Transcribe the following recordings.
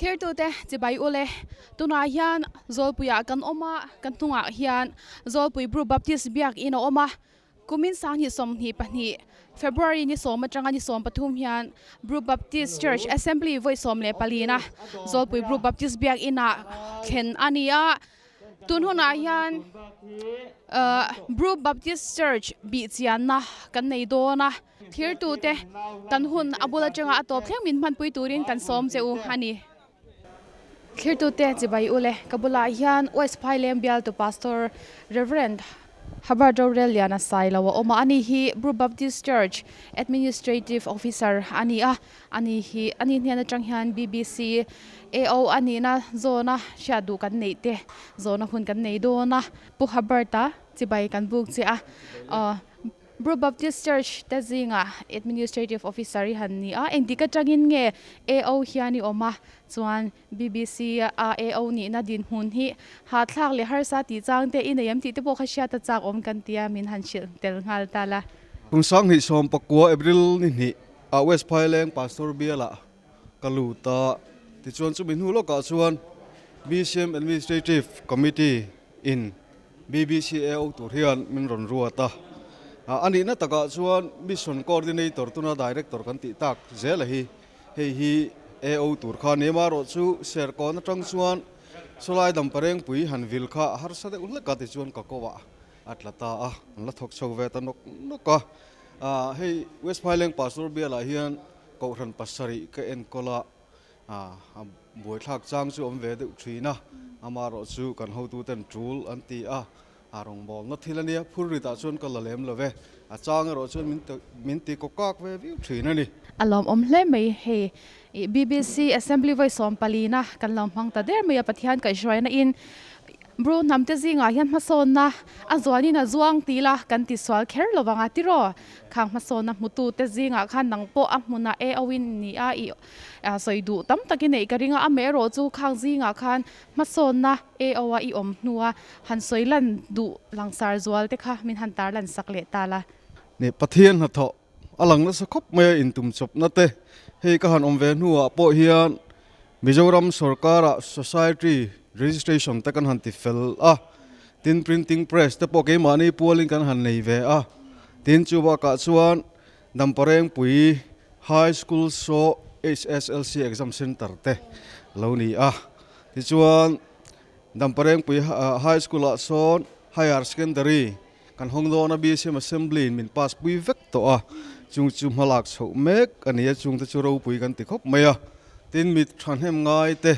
Thlirtute chibai ule, tunah hian Zawlpuiah kan awm a, kan hnungah hian Zawlpui Bru Baptist Biakin a awm a, kumin 2022 February ni sawm atanga ni 13 hian Bru Baptist Church Assembly vawi 14 na Zawlpui Bru Baptist Biakinah thlen a ni a. Tun hunah hian Bru Baptist Church bihchianna kan nei dawn a, thirtute kan hun a bul atanga a tawp thleng min hmanpui turin kan sawm che u a ni. Thirtute chibai ule, ka bulah hian West Phaileng bialtu Pastor Rev. Habert Rorel Liana Sailo a awm a, ani hi Bru Baptist Church Administrative Officer a ni a, ani hi ani hnen atang hian BBC AO a nihna zawna hriat duh kan neih te zawhna hun kan nei dawn a, Pu Habert-a chibai kan buk che a, aw Bru Baptist Church te zingah Administrative Officer i han ni a, engtik atangin nge AO hian i awm a, chuan BBC a AO nihna dinhmun hi hahthlak leh harsa tih chang te i nei em tih te pawh kha hriat a chak awm kan tia min han hrilh tel nghal ta la. Kum 2019 April ni hnih ah West Phaileng Pastor bialah ka lut a, tichuan chumi hnu lawkah chuan BCM Administrative Committee in BBC AO tur hian min rawn ruat a. A nihna takah chuan Mission Coordinator tuna Director kan tih tak zela hi Hei hi AO tur kha ni amaherawh chu Serkawn atang chuan sawlai damparengpui han vil kha a harsa deuh hlek a tichuan ka ko ah a tla ta a, an la thawk chho ve ta nawk nawk a. Hei West Phaileng Pastor bialah hian Kohhran pasarih ka enkawl a, a buaithlak chang chu awm ve deuh thin a, amaherawh chu kan hotuten tul an ti a, A rawngbawlna thil a nia, phurrit ah chuan ka la lem lo ve, a chang erawh chuan min min ti kaw kak ve viau thin a ni. A lawmawm hle mai hei i BBC Assembly vawi 14 na kan lo hmang ta der mai a, Pathian kaihhruaina in Bru hnam te zingah hian hmasawnna a zuanin a zuang ti ila kan ti sual kher lo vang a tiraw? Khang hmasawnna hmutu te zingah khan nang pawh a hmunah e au in ni a i sawi duh tam tak i neih ka ring a, amaherawh chu khang zingah khan Hmasawnna AO a i awm hnua han sawi lan duh langsar zual te kha min han tar lan sak leh ta la. Ni, Pathian hnathawh a lang nasa khawp mai a intumchawpna te hei ka han awm ve hnuah pawh hian Mizoram sorkara Society Registration te kan han ti fel a, tin printing press te pawh keimahni pualin kan han nei ve a, tin chu bakah chuan Damparengpui High School saw HSLC Exam Centre te lo ni a. Tichuan, Damparengpui High School ah sawn Higher Secondary kan hawng dawn a, BCM Assembly in min pass pui vek tawh a, chung chu hmalak chhoh mek a ni a, chung te chu ropui kan ti khawp mai a. Tin, mit thahnem ngai te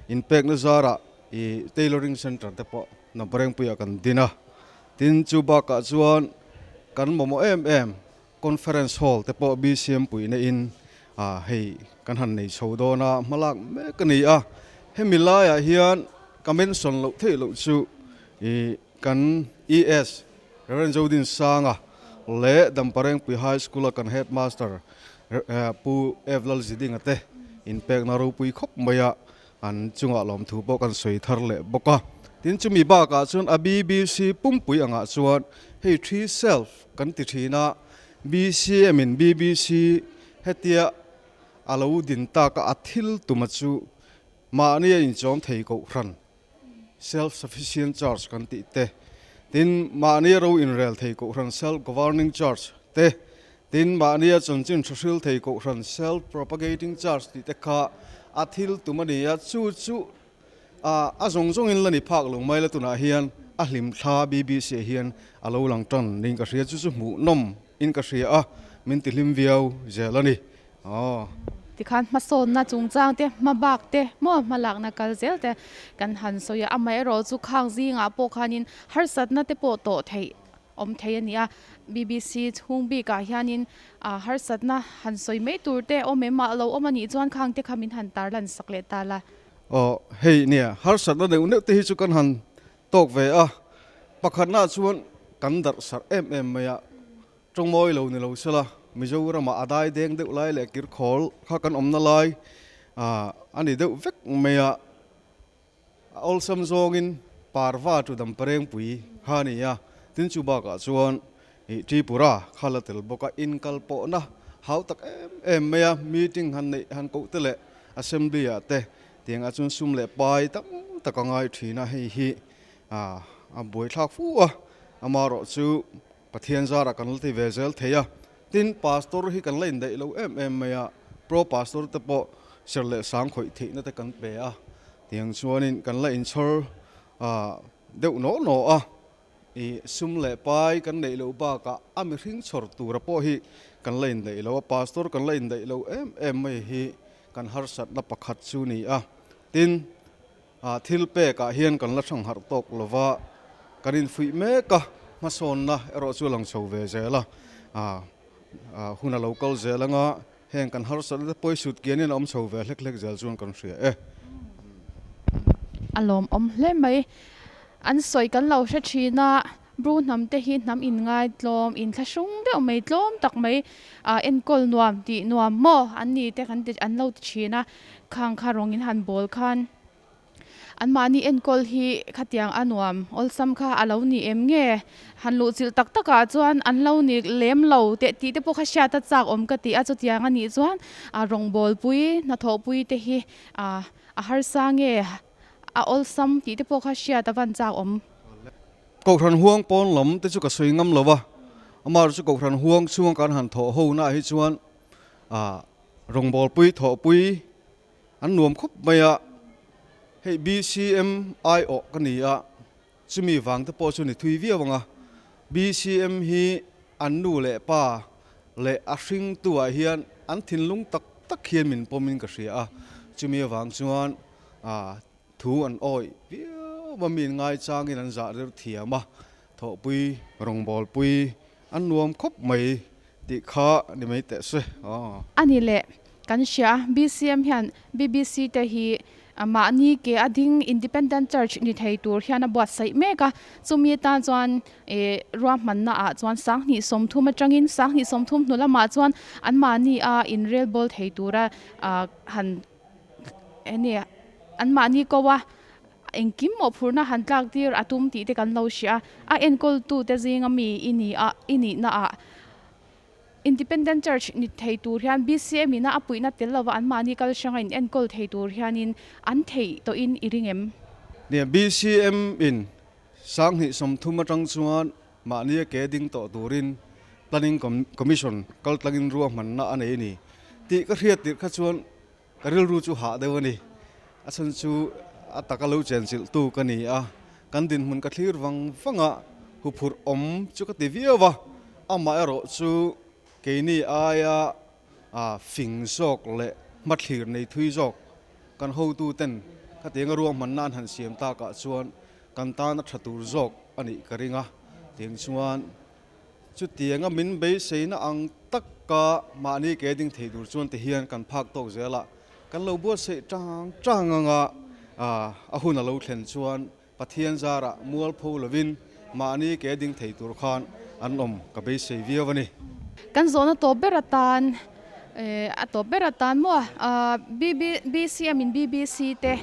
inpekna zarah i Tailoring Centre te pawh Damparengpui ah kan din a. Tin, chu bakah chuan kan mamawh em em Conference Hall te pawh BCM puihna in hei kan han nei chho dawn a, hmalak mek a ni a. Hemi laiah hian ka mention loh theih loh chu ih kan ES Rev Zodin Sanga leh Damparengpui High School a kan Headmaster Pu F Lalzidinga te inpekna ropui khawp mai a, An chungah lawmthu pawh kan sawi thar leh bawk a. Tin, chumi bakah chuan a BBC pumpui angah chuan hei thi self kan ti thin a, BCM in BBC hetia a lo din tak a, a thil tuma chu mahni a inchawm thei kohhran, self sufficient church kan tih te, tin mahni a ro inrel thei kohhran, self governing church te, Tin, mahnia chanchin hrehril thei kohhran self-propagating church tih te kha a thil tum a ni a, chu chu a zawng zawngin la ni phak lo mai la tunah hian a hlim thla BBC ah hian a lo lang tan niin ka hria, chu chu hmuhnawm in ka hria a, min ti hlim viau zel a ni. Aw. Tikhan hmasawnna chungchang te, hmabak te, maw hmalakna kal zel te kan han sawi a, amaherawh chu khang zingah pawh khanin harsatna te pawh tawh theih awm thei a ni a, BBC chhung bikah hianin harsatna han sawi mai tur te awm em a lo awm a nih chuan khang te kha min han tarlan sak leh ta la. Aw hei nia, harsatna neuh neuh te hi chu kan han tawk ve a, pakhatnaah chuan kan darh sarh em em mai a, tawngmawi lo ni lo sela Mizoramah a dai deng deuh lai leh kirkhawl kha kan awmna lai a ni deuh vek mai a. A awlsam zawngin Parva chu Damparengpui kha a ni a, tin chu bakah chuan ih Tripura kha la tel bawk a, inkal pawhna hau tak em em mai a, meeting han neih han koh te leh assembly ah te. Tiangah chuan sum leh pai tam tak a ngai thin a, hei hi a buaithlak fu a, amaherawh chu Pathian zarah kan la ti ve zel thei a. Tin, Pastor hi kan la indaih lo em em mai a, Pro Pastor te pawh ser leh sang khawih theihna te kan pe a, tiang chuanin kan la inchhawr deuh naw naw a. I sum leh pai kan neih loh bakah a mihring chhawr tura pawh hi kan la indaih lo a, Pastor kan la indaih lo em em mai hi kan harsatna pakhat chu ni a. Tin, thil pekah hian kan la hrang harh tawk lo va, kan infuih mek a, hmasawnna erawh chu a lang chho ve zel a, hun a lo kal zel anga heng kan harsatna te pawh hi sut kianin a awm chho ve hlek hlek zel chuan kan hria e. A lawmawm hle mai. An sawi kan lo hre thin a, Bru hnam te hi hnam inngai tlawm, inthlahrung deuh mai, tlawm tak mai, enkawl nuam tih nuam maw an ni te kan ti an lo ti thin a, khang kha rawng in han bawl khan anmahni enkawl hi khatiang a nuam awlsam kha a lo ni em nge? Han luhchilh tak takah chuan an lo ni lem lo teh tih te pawh kha hriat a chak awm ka ti a, chutiang a nih chuan rawngbawlpui hnathawhpui te hi a harsa nge a awlsam tih te pawh kha hriat a van chak awm. Kohhran huang pawn lam te chu ka sawi ngam lo va, amaherawhchu chu Kohhran huang chhunga kan han thawh ho naah hi chuan rawngbawlpui thawhpui An nuam khawp mai a, hei BCM aiawh ka ni a, chumi vang te pawh chu ni thui viau ang a, BCM hi an nu leh pa leh a hringtu ah hian an thinlung tak tak hian min pawm in ka hria a, chumi avang chuan thu an awih viau a, mi ngaichangin an zah reuh thiam a, thawhpui rawngbawlpui An nuam khawp mai tih kha ni mai teh se aw. A ni leh, kan hria a, BCM hian BBC te hi mahni ke a ding Independent Church ni thei tur hian a buatsaih mek a, chumi atan chuan ruahmanna ah chuan 2030 atangin 2030 hnu lamah chuan anmahni a inrelbawl thei tura han enge anmahni ko a Engkim mawhphurhna han tlak tir a tum tih te kan lo hria a, a enkawltute zinga mi i ni a, i nihna ah Independent Church ni thei tur hian BCM ina a puihna tel lova anmahni kal hranga in enkawl thei tur hianin an theih tawhin i ring em? Nia, BCM in 2030 atang chuan mahnia ke ding tawh turin Planning Commission kal tlangin ruahmanna a nei a ni tih ka hriat tirh kha chuan Ka rilru chu hah deuh a ni. A chhan chu a taka lo chenchilhtu ka ni a, kan dinhmun ka thlir vang vang a, huphurh awm chu ka ti viau a, amah erawh chu keini aia fing zawk leh hmathlir nei thui zawk kan hotuten khatianga ruahmanna an han siam takah chuan kan tan a tha tur zawk a nih ka ring a, tiang chuan Chutianga min beiseina ang taka mahni ke ding thei tur chuan tihian kan phak tawk zel a, kan lo buatsaih tang tang anga a hun a lo thlen chuan Pathian zarah mualpho lovin mahni ke ding thei tur khan an awm ka beisei viau a ni. Kan zawhna tawp ber atan a tawp ber atan maw BBCM in BBC te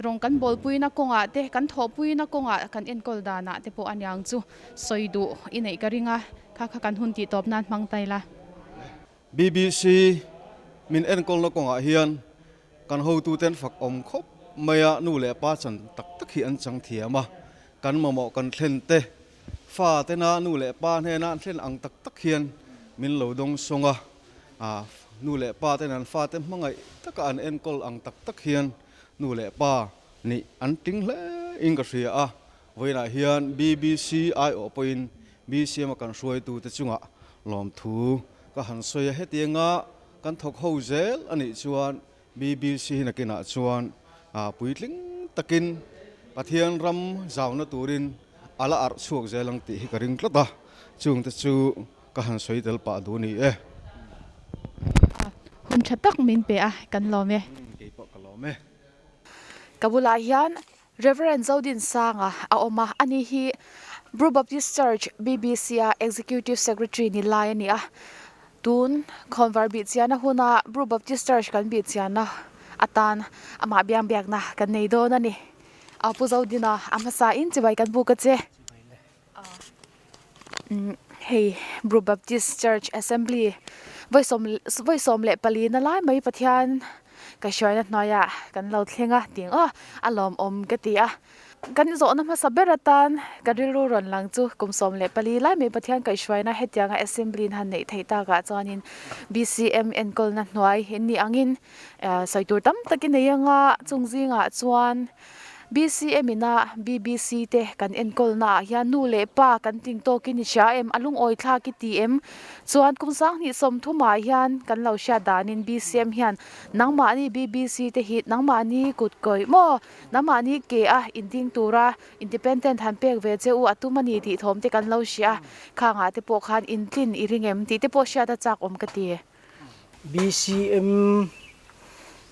Rawng kan bawlpuina kawngah te, kan thawhpuina kawngah kan enkawl danah te pawh aniang chu sawi duh i neih ka ring a, kha kha kan hun tih tawp nan hmang ta ila. BBC min enkawlna kawngah hian kan hotuten fak awm khawp mai a, nu leh pa chan tak tak hi an chang thiam a, kan mamawh kan thlen te, fa tena nu leh pa hnena an thlen ang tak tak hian min lo dawng sawng a, nu leh pa ten an fate hmangaih taka an enkawl ang tak tak hian Nu leh pa nih an tling hle in ka hria a, vawiinah hian BBC aiawh pawhin BCM a kan hruaitute chungah lawmthu ka han sawi a, hetianga kan thawk ho zel a nih chuan BBC hi nakinah chuan puitling takin Pathian ram zauna turin a la arh chhuak zel ang tih hi ka ring tlat a, chungte chu ka han sawi tel pah duh a ni e. Hun tha tak min pe a, kan lawm e. Kei pawh ka lawm e. Ka bulah hian Reverend Zodinsanga a awm a, ani hi Bru Baptist Church, BBC, a Executive Secretary ni lai a ni a. Tun khawnvar bihchianna huna Bru Baptist Church kan bihchianna atan amah biang biakna kan nei dawn a ni. A Pu Zodina a hmasa in chibai kan buk a che. Hei Bru Baptist Church Assembly vawi sawm vawi 14 na lai mai Pathian Kaihhruaina hnuaiah kan lo thleng a tih ang aw a lawmawm ka ti a. Kan zawhna hmasa ber atan ka rilru rawn lang chu kum 14 lai mai Pathian kaihhruaina hetianga Assembly in han neih theih takah chuanin BCM enkawlna hnuai in nih angin sawi tur tam tak i nei anga chung zingah chuan BCM ina BBC te kan enkawlna ah hian nu leh pa kan tling tawkin i hria em? A lungawi thlak i ti em? Chuan kum 2030 ah hian kan lo hriat danin BCM hian nangmahni BBC te hi nangmahni kut kawih maw? Nangmahni ke a inding tura independent han pek ve che u a tum a ni tih thawm te kan lo hria a, khangah te pawh khan intlin i ring em tih te pawh hriat a chak awm ka ti. BCM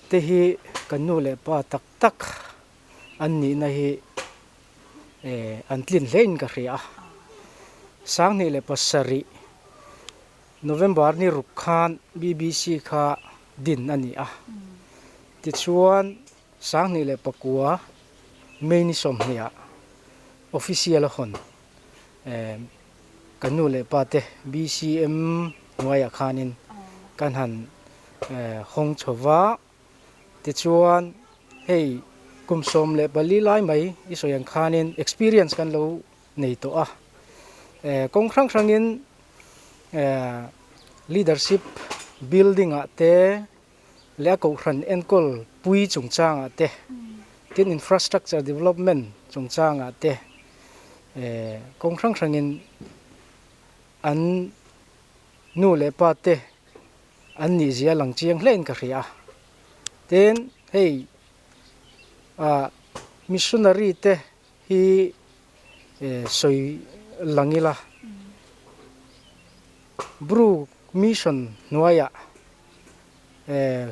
te hi kan nu leh pa tak tak an nihna hi an tlin hlein ka hria a. 2007 November ni ruk khan BBC kha din a ni a. Tichuan 2009 May ni 20 ah official a hawn kan nu leh pa te BCM hnuaiah khanin kan han hawng chho va. Tichuan, hei kum 14 lai mai i sawi ang khanin experience kan lo nei tawh a. Kawng hrang hrangin leadership building ah te leh a kohhran enkawl pui chungchangah te, tin infrastructure development chungchangah te kawng hrang hrangin an nu leh pa te An nih zia lang chiang hlein ka hria a. Tin, hei ah missionary te hi sawi lang ila, Bru Mission hnuaiah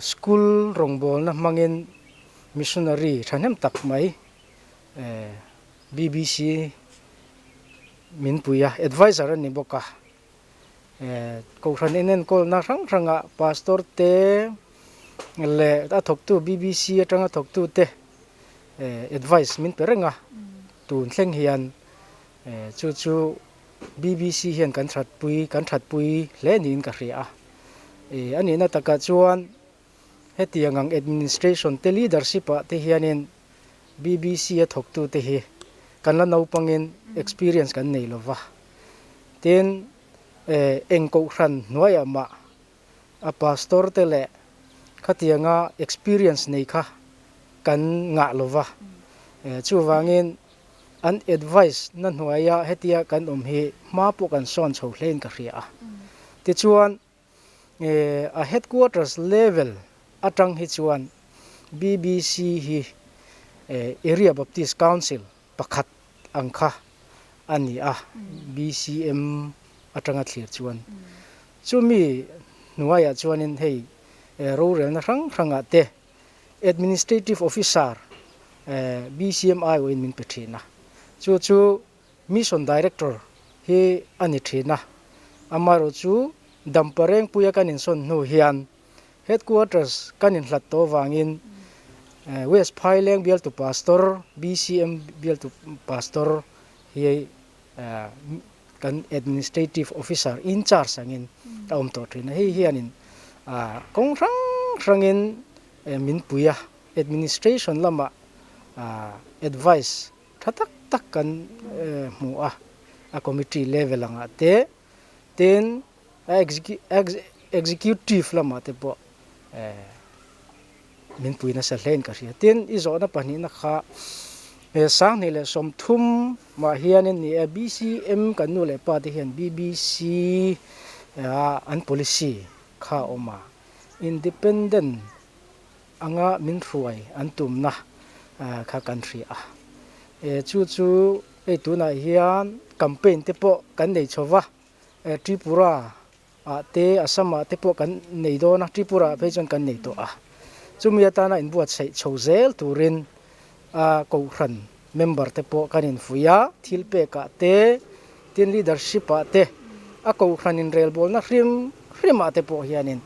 school rawngbawlna hmangin missionary thahnem tak mai BBC min pui a, adviser a ni bawk a. Kohhran inenkawlna hrang hrangah Pastor te leh a thawktu BBC atanga thawktu te advice min pe reng a, tun thleng hian chu chu BBC hian kan thatpui kan thatpui hle niin ka hria a. A nihna takah chuan hetiang ang administration te leadership ah te hianin BBC a thawktu te hi kan la naupangin experience kan nei lova. Tin, eng kohhran hnuaiah mah a pastor te leh khatianga experience nei kha kan ngah lova. Chuvangin an advice na hnuaia hetia kan awm hi hma pawh kan sawn chho hlein ka hria a. Tichuan, a headquarters level atang hi chuan BBC hi Area Baptist Council pakhat ang kha a ni a, BCM atanga thlir chuan. Chumi hnuaiah chuanin hei rorelna hrang hrangah te Administrative Officer BCM aiawhin min pe thin a, chu chu Mission Director hi a ni thin a, amaherawhchu Damparengpuia kan insawn hnu hian Headquarters kan inhlat tawh avangin West Phaileng bialtu Pastor, BCM bialtu Pastor hi kan Administrative Officer in charge angin a awm tawh thin a. Hei hianin kawng hrang hrangin min pui a, Administration lamah advice tha tak tak kan hmu a, a committee level angah te, tin a executive lamah te pawh min pui nasa hlein ka hria. Tin, i zawhna pahnihna kha 2030 mah hianin ni e, BCM kan nu leh pa te hian BBC an policy kha a awm a, independent anga min hruai an tumna kha kan hria a. Chu chu hei tunah hian campaign te pawh kan nei chho va, Tripura ah te Assam ah te pawh kan nei dawn a, Tripura ah phei chuan kan nei tawh a. Chumi atana inbuatsaih chho zel turin a kohhran member te pawh kan infuih a, thil pek ah te, tin leadership ah te, a kohhran inrelbawlna hrim hrim ah te pawh hianin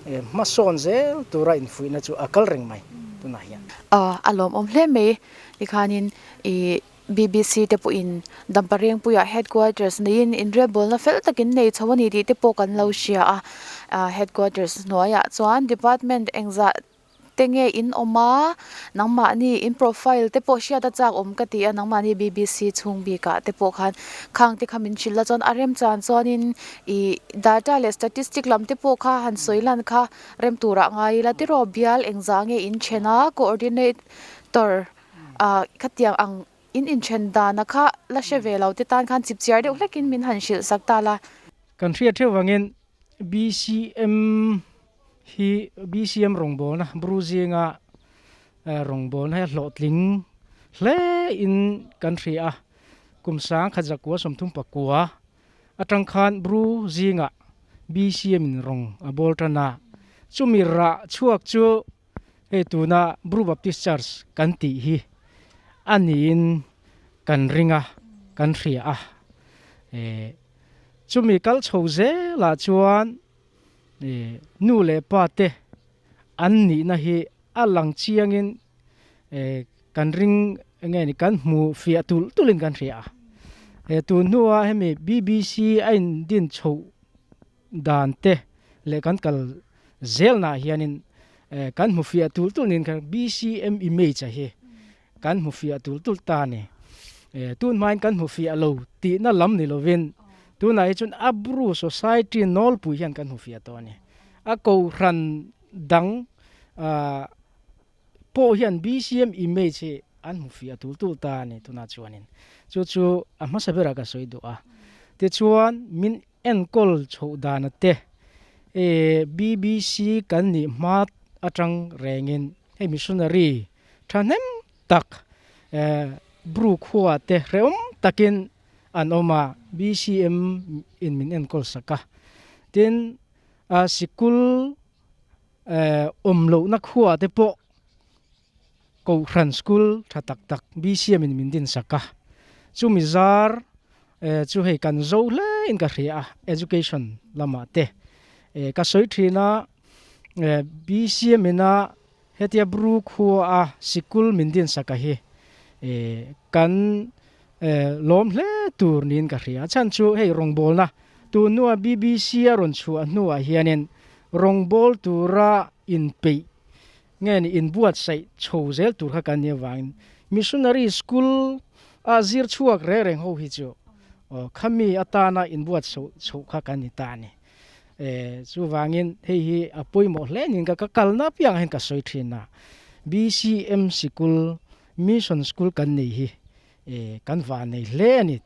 hmasawn zel tura infuihna chu a kal reng mai tunah hian. A lawmawm hle mai tikhanin ih BBC te pawhin Damparengpuiah headquarters neiin inrelbawlna fel takin nei chho a ni tih te pawh kan lo hria a, headquarters hnuaiah chuan department engzah. te nge in awm a, nangmahni in profile te pawh hriat a chak awm ka ti a, nangmahni BBC chhung bikah te pawh khan khang te kha min hrilh la chuan a remchan chuanin ih data leh statistic lam te pawh kha han sawi lan kha rem turah ngai ila tiraw bial engzah nge in then a coordinator ah khatiang ang in inthen dana kha la hre ve lo te tan khan chipchiar deuh hlekin min han hrilh sak ta la. Kan hriat theuh vangin BCM hi BCM rawngbawlna Bru zinga rawngbawlna hi a hlawhtling hle in kan hria a, kum 1939 atang khan Bru zingah BCM in rawng a bawl tan a, chumi rah chhuak chu Hei tuna Bru Baptist Church kan tih hi a niin kan ring a, kan hria a. Chumi kal chho zelah chuan nu leh pa te an nihna hi a lang chiangin kan ring nge ni kan hmu fiah tulh tulhin kan hria a. Tun hnua hemi BBC a indin chhoh dan te leh kan kal zelnaah hianin kan hmu fiah tul tul niin kha BCM image a hi kan hmu fiah tul tul ta a ni. Tun hmain kan hmu fiah lo tihna lam ni lovin tunah hi chuan Abru society nawlpui hian kan hmu fiah tawh a ni. A kohhran dang pawh hian BCM image hi an hmu fiah tul tul ta a ni tunah chuanin. Chu chu a hmasa berah ka sawi duh a. Tichuan min enkawl chhoh dana te BBC kan nih hma atang rengin hei missionary thahnem tak Bru khua te hrehawm takin an awm a, BCM in min enkawl sak a. Tin, sikul awm lohna khua te pawh Kohhran school tha tak tak BCM in min din sak a, chumi zar chu hei kan zo hle in ka hria a, education lamah te ka sawi thin a, BCM ina hetia Bru khua a sikul min din sak a hi kan lawm hle tur niin ka hria a, chhan chu hei rawngbawlna tun hnua BBC a rawn chhuah hnuah hianin rawngbâwl tura inpeih Nge ni inbuatsaih chho zel tur kha kan nih avangin missionary school a zir chhuak reng reng ho hi chu khami atana inbuatsaih chhoh kha kan ni ta a ni. Chuvangin hei hi a pawimawh hle niin ka kalna apiangah hian ka sawi thin a, BCM sikul, mission school kan nei hi kan vah nei hle a ni,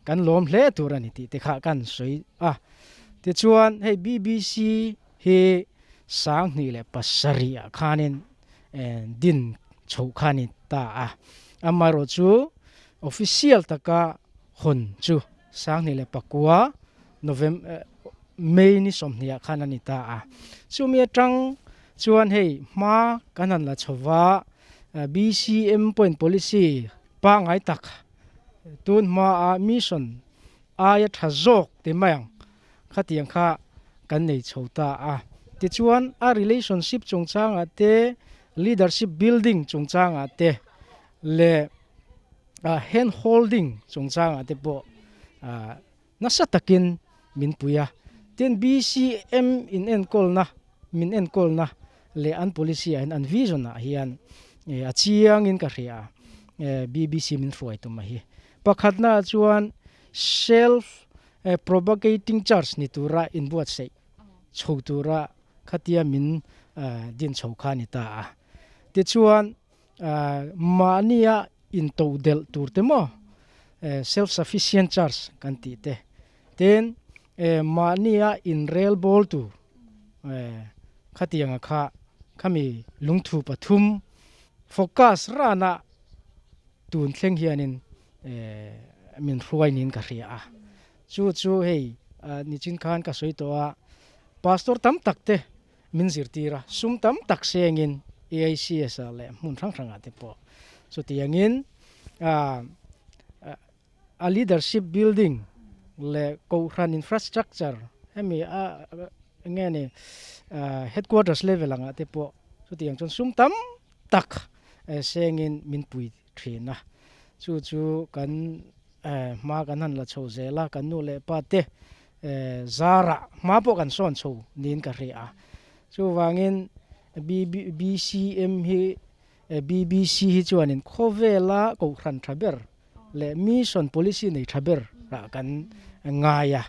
kan lawm hle tur a ni tih te kha kan sawi a. Tichuan hei BBC Hi 2007 ah khanin din chhoh kha ni ta a, amaherawh chu official taka hawn chu 2009 November May ni 20 ah khan a ni ta a. Chumi atang chuan hei hma kan han la chho va, BCM point policy pangngai tak tun hmaa mission aia tha zawk ti mai ang Khatiang kha kan nei chho ta a. Tichuan, a relationship chungchangah te, leadership building chungchangah te leh hand holding chungchangah te pawh nasa takin min pui a. Tin, BCM inenkawlna, min enkawlna leh an policy ah hian, an vision ah hian a chiangin ka hria a, BBC min hruai tum a hi. Pakhatnaah chuan self Propagating Church ni tura inbuatsaih chho tura khatia min din chho kha a ni ta a. Tichuan, mahnia intodelh tur te maw, self-sufficient church kan tih te, tin, mahnia inrelbawl tur khatianga kha khami lungthu pathum focus rana tun thleng hianin min hruai niin ka hria a. Chu chu hei nichin khan ka sawi tawh a, pastor tam tak te min zirtir a, sum tam tak sengin AICS ah leh hmun hrang hrangah te pawh chutiangin a leadership building leh kohhran infrastructure hemi a enge ni headquarters level angah te pawh chutiang chuan sum tam tak sengin min pui thin a, chu chu kan hma kan han la chho zel a, kan nu leh pa te zarah hma pawh kan sawn chho niin ka hria a, chuvangin BCM hi BBC hi chuanin khawvela kohhran tha ber leh mission policy nei tha ber ah kan ngai a,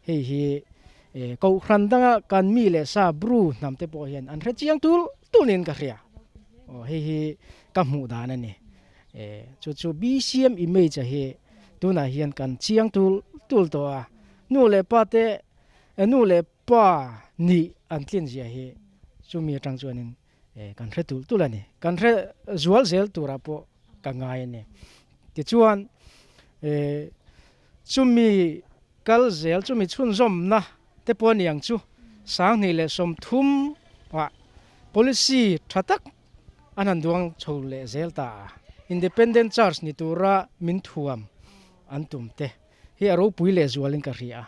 hei hi kohhran danga kan mi leh sa Bru hnam te pawh hian an hre chiang tul tul niin ka hria, aw hei hi ka hmuh dan a ni. Chu chu BCM image a hi tunah hian kan chiang tul tul tawh a, nu leh pa te nu leh pa nih an tlin zia hi chumi atang chuanin kan hre tulh tulh a ni. Kan hre zual zel turah pawh ka ngai a ni. Tichuan chumi kal zel chumi chhunzawmna te pawh a ni ang chu 2030 ah policy tha tak an han duang chho leh zel ta a. Independent Church ni tura min thuam an tum te hi a ropui leh zualin ka hria a.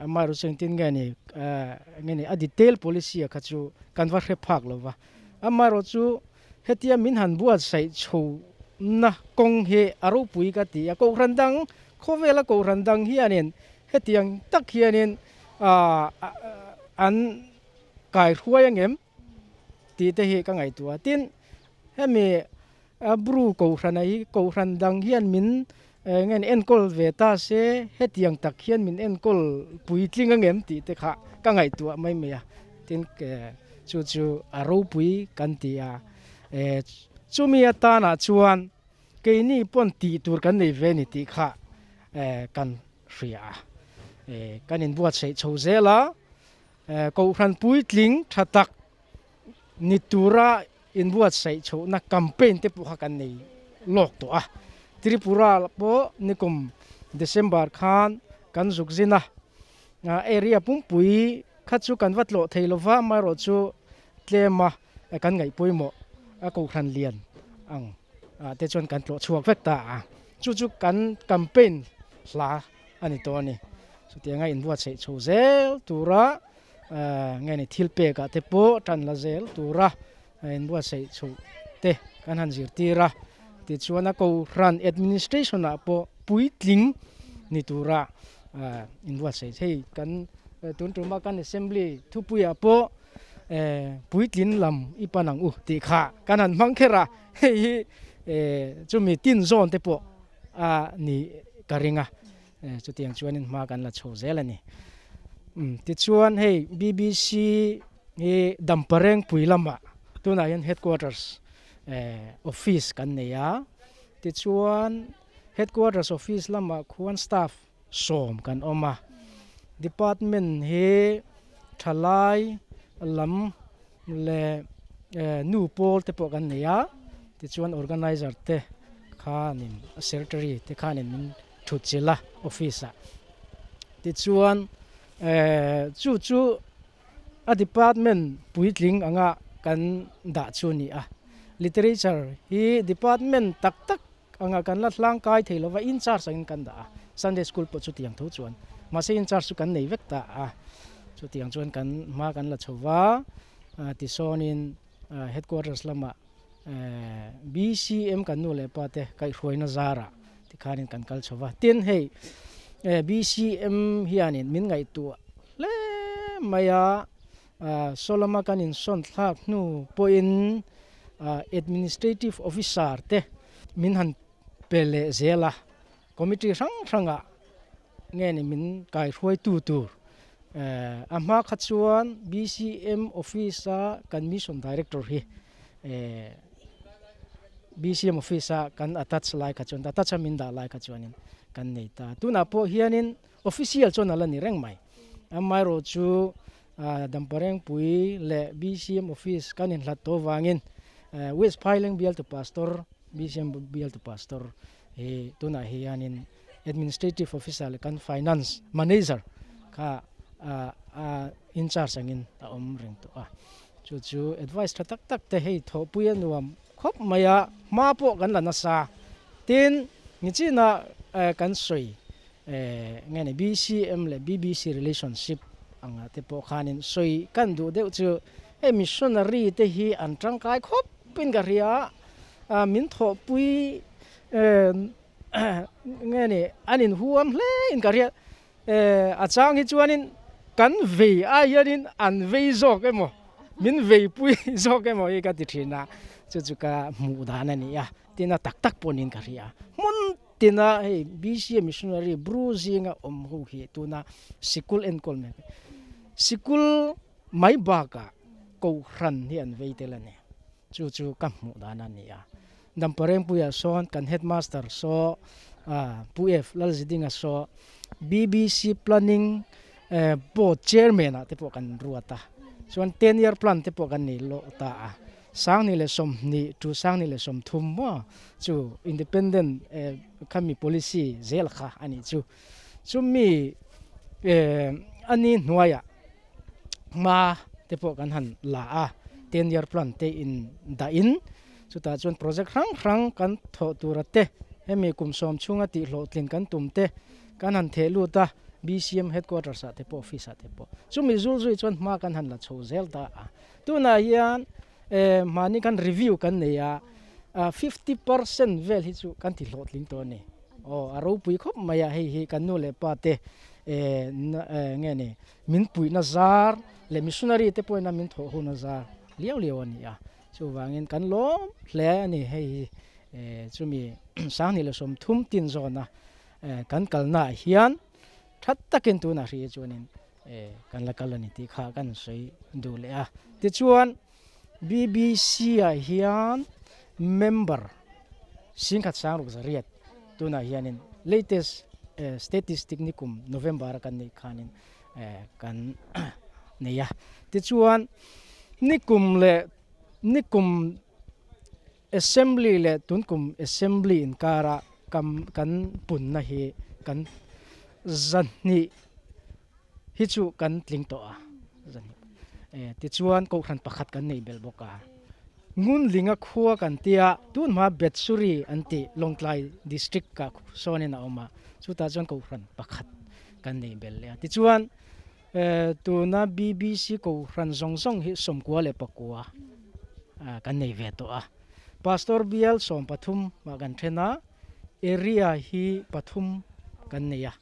Amaherawh chu engtin nge ni nge ni a detail policy a kha chu kan va hre phak lo va. Amaherawh chu hetia min han buatsaih chho na kawng hi a ropui ka ti a, kohhran dang khawvela kohhran dang hianin hetiang tak hianin an kaihruai angem tih te hi ka ngaihtuah a. Tin, hemi Bru kohhrana hi kohhran dang hian min nge ni enkawl ve ta se hetiang tak hian min enkawl puitling angem tih te kha ka ngaihtuah mai mai a, tin chu chu a ropui kan ti a, chumi atanah chuan keini pawn tih tur kan nei ve ni tih kha kan hria a, kan inbuatsaih chho zel a, kohhran puitling tha tak ni tura inbuatsaih chhohna campaign te pawh kha kan nei lawk tawh a. Tripura pawh nikum December khan kan zuk zin a, area pumpui kha chu kan va tlawh thei lova, amaherawh chu tlema kan ngaih pawimawh a kohhran lian ang te chuan kan tlawh chhuak vek ta a. Chu chu kan campaign hla a ni tawh a ni. Chutianga inbuatsaih chho zel tura nge ni thil pekah te pawh tan la zel tura inbuatsaih chhoh te kan han zirtir a, tichuan a kohhran administration ah pawh puitling ni tura inbuatsaih thei kan tun tuma kan assembly thupuiah pawh puitlin lam i pan ang u tih kha kan han hmang kher a, hei hi chumi tin zawn te pawh a ni ka ring a. Chutiang chuanin hma kan la chho zel a ni. Tichuan hei BBC hi Damparengpui lamah tunah hian headquarters office kan nei a. Tichuan headquarters office lamah khuan staff sawm kan awm a. Department hi thalai lam leh nu pawl te pawh kan nei a, tichuan organizer te khanin secretary te khanin min thut chilh a office ah, tichuan chu chu a department puitling anga kan dah chu a ni a, literature hi department tak tak anga kan la hlangkai thei lova in charge angin kan dah a, Sunday school pawh chutiang tho chuan mahse in charge chu kan nei vek ta a, chutiang chuan kan hma kan la chho va, tisawnin headquarters lamah BCM kan nu leh pa te kaihhruaina zarah tikhanin kan kal chho va, tin hei BCM hianin min ngaihtuah hle mai a. Saw lama kan insawn thlak hnu pawhin Administrative Officer te min han pe leh zel a, Committee hrang hrangah nge ni min kaihruaitu tur. A hma kha chuan BCM Office-a kan Mission Director hi BCM Office-a kan attach lai kha chuan, attach a min dah lai kha chuanin kan nei ta. Tunah pawh hianin Official chuan a la ni reng mai. Amaherawh chu Damparengpui leh BCM office kan inhlat tawh avangin West Phaileng bialtu pastor, BCM bialtu pastor hi tunah hianin Administrative Officer leh kan Finance Manager kha a in charge angin a awm reng tawh a. Chu chu advice tha tak tak te hei thawhpui a nuam khawp mai a, hma pawh kan la nasa. Tin, nichinah kan sawi Nge ni BCM leh BBC relationship anga te pawh khanin sawi kan duh deuh chu hei missionary te hi an tangkai khawp in ka hria a, min thawhpui nge ni an inhuam hle in ka hria, a chang hi chuanin kan vei ai hianin an vei zawk emaw. Min veipui zawk emaw hi ka ti thin a, chu chu ka hmuh dan a ni a, tin a tak tak pawh niin ka hria. Hmun tina hei BCA missionary Bru zinga awm ho hi tuna sikul enkawl mek sikul mai bakah kohhran hi an vei tel a ni. Chu chu ka hmuh dan a ni a. Damparengpuia sawn kan headmaster saw Pu F Lalzidinga saw BBC planning board chairman ah te pawh kan ruat a, chuan ten year plan te pawh kan nei lawh ta a, Sangni leh 20 tu Sangni leh 30 maw chu independent khami policy zel kha a nih chu. Chumi a ni hnuaiah hma te pawh kan han la a, ten year plan te in dah in chutah chuan project hrang hrang kan thawh tura te hemi kum sawm chhunga tih hlawhtlin kan tum te kan han theh lut a, BCM headquarters ah te pawh office ah te pawh chumi zul zui chuan hma kan han la chho zel ta a. Tunah hian mahni khan review kan nei a, 50% vel hi chu kan ti hlawhtling tawh a ni. Aw a ropui khawp mai a, hei hi kan nu leh pa te nge ni min puihna zar leh missionary te pawhin a min thawh huna zar liau liau a ni a. Chuvangin kan lawm hle a ni hei hi chumi 2030 tin zawna kan kalnaah hian that takin tunah hri chuanin kan la kal a ni tih kha kan sawi duh leh a. Tichuan BBC ah hian member singkhat sangruk zariat tunah hianin latest statistic nikum November a kan neih khanin kan nei a. Tichuan nikum leh nikum Assembly leh tunkum Assembly inkara kam kan punna hi kan zahnih hi chu kan tling tawh a, zahnih e tichuan kohhran pakhat kan neih belh bawk a, Ngunlinga khua kan tia tunhma Bethsuri an tih Lawngtlai District ah sawnin a awm a, chutah chuan kohhran pakhat kan neih belh leh a, tichuan Tuna BBC Kohhran zawng zawng hi 94 kan nei ve tawh a. Pastor bial 13 ah kan then a, area hi pathum kan nei a,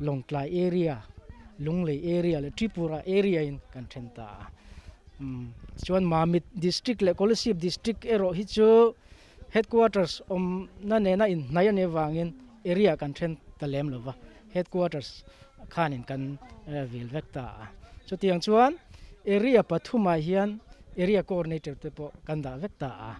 Lawngtlai area, Lunglei area leh Tripura area in kan then ta a. Chuan Mamit district leh Kolasib district erawh hi chu headquarters awmna nena inhnai a nih avangin area kan then ta lem lo va. Headquarters khanin kan vil vek ta a. Chutiang chuan area pathumah hian area coordinator te pawh kan dah vek ta a.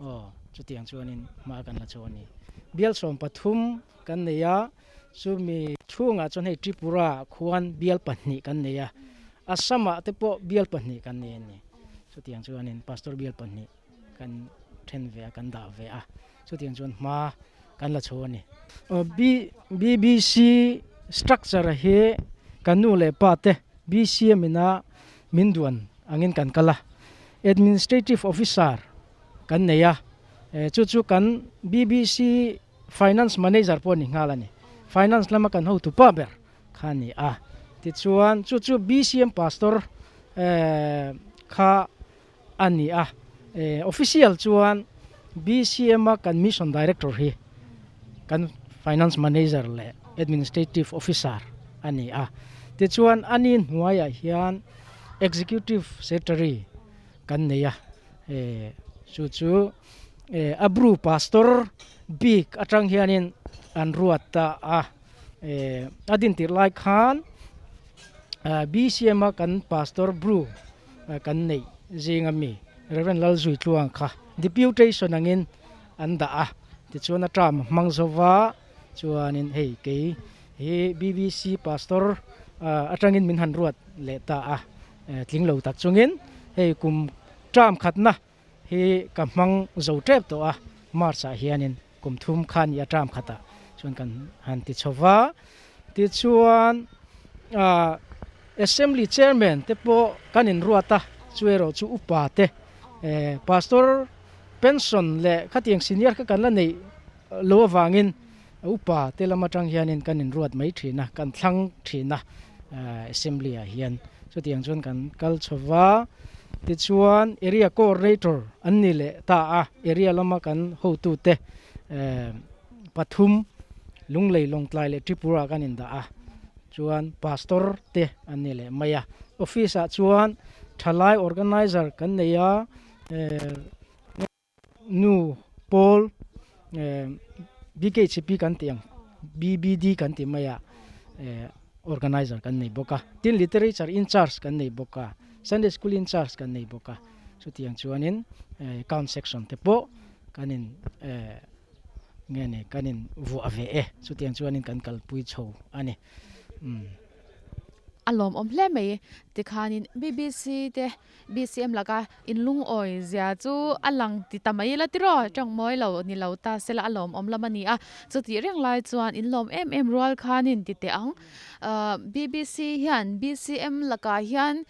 Aw, chutiang chuanin hma kan la chu a ni. Bial 13 kan nei a, chumi chhungah chuan hei Tripura khuan bial pahnih kan nei a, Assam-ah te pawh bial pahnih kan nei a ni. Chutiang chuanin pastor bial pahnih kan then ve a, kan dah ve a. Chutiang chuan hma kan la chho a ni. BBC structure hi kan nu leh pa te BCM ina min duan angin kan kal a. Administrative officer kan nei a, chu chu kan BBC finance manager pawh a ni nghal a ni. Finance lama kan hotu pa ber kha a ni a. Tichuan chu chu BCM pastor kha a ni a. Official chuan BCM a kan Mission Director hi kan Finance Manager leh Administrative Officer a ni a. Tichuan a ni hnuaiah hian Executive Secretary kan nei a. Chu chu a Bru Pastor bik atang hianin an ruat ta a. A dintir lai khan BCM a kan Pastor Bru kan neih zinga mi Rev Lalzuitluang kha deputation angin an dah a, tichuan a term a hmang zo va, chuanin hei kei hi BBC Pastor atangin min han ruat leh ta a, tling lo tak chungin hei kum term khatna hi ka hmang zo tep tawh a, March ah hianin kum thum kha ni a term khatah chuan kan han ti chho va, tichuan ah Assembly Chairman te pawh kan inruat a, chu erawh chu upa te eh Pastor pension leh khatiang senior kha kan la neih lo avangin upa te lam atang hianin kan inruat mai thin a, kan thlang thin a Assembly ah hian chutiang chuan kan kal chho va, tichuan Area Coordinator an ni leh ta a, Area lama kan hotute pathum Lunglei, Lawngtlai leh Tripura kan indah a, chuan Pastor te an ni leh mai a, Office ah chuan Thalai organizer kan nei a, nu pawl BKHP kan tih ang BBD kan tih mai a organizer kan nei bawk a, tin literature in charge kan nei bawk a, Sunday school in charge kan nei bawk a, chutiang chuanin count section te pawh kan in nge ni kan in vuah ve e, chutiang chuanin kan kalpui chho a ni. Umm. A lawmawm hle mai tikhanin BBC te BCM laka inlungawi zia chu a lang ti ta mai ila tiraw tawng mawi lo ni lo ta sela a lawmawm lam a ni a, chutih reng lai chuan inlawm em em rual khanin ti teh ang. BBC hian BCM lakah hian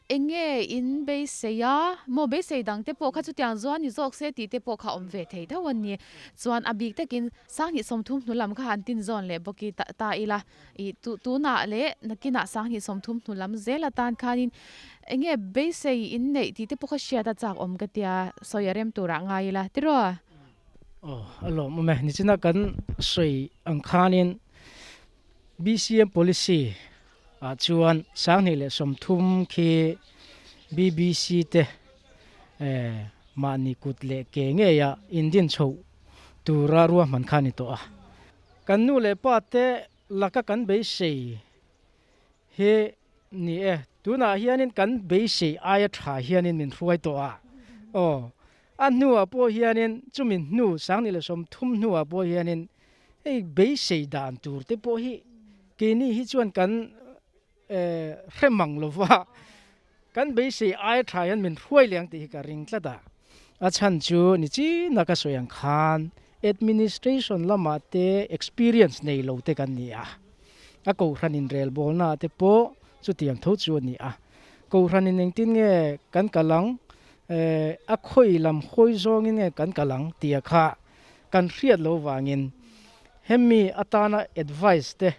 Eng nge in beisei a? Maw beisei dang te pawh kha chutiang zuan ni zawk se tih te pawh kha awm ve thei tho a ni. Chuan a bik takin Sanghnih 30 hnu lam kha han tin zawn leh bawk i ta ila. I tu tunah leh nakinah Sanghnih 30 hnu lam zel atan khanin eng nge beisei in neih tih te pawh kha hriat a chak awm ka tia sawi a rem turah ngai ila tiraw? Aw a lawmawm e. Nichina kan sawi ang khanin BCM policy ah chuan 2030 khi BBC te mahni kut leh ke ngeia indin chhoh tura ruahman kha a ni tawh a. Kan nu leh pa te laka kan beisei hi ni e, tunah hianin kan beisei aia tha hianin min hruai tawh a, aw a hnuah pawh hianin chumi hnu 2030 hnuah pawh hianin Hei beisei dan tur te pawh hi keini hi chuan kan hre mang lo va, kan beisei aia tha hian min hruai leh ang tih hi ka ring tlat a. A chhan chu ni chin a ka sawi ang khan administration lamah te experience nei lo te kan ni a, a kohhran inrelbawlna te pawh chutiang tho chu a ni a. Kohhran in engtin nge kan kal ang, a khawi lam hawi zawngin nge kan kal ang tih a kha Kan hriat lo vangin hemi atana advice te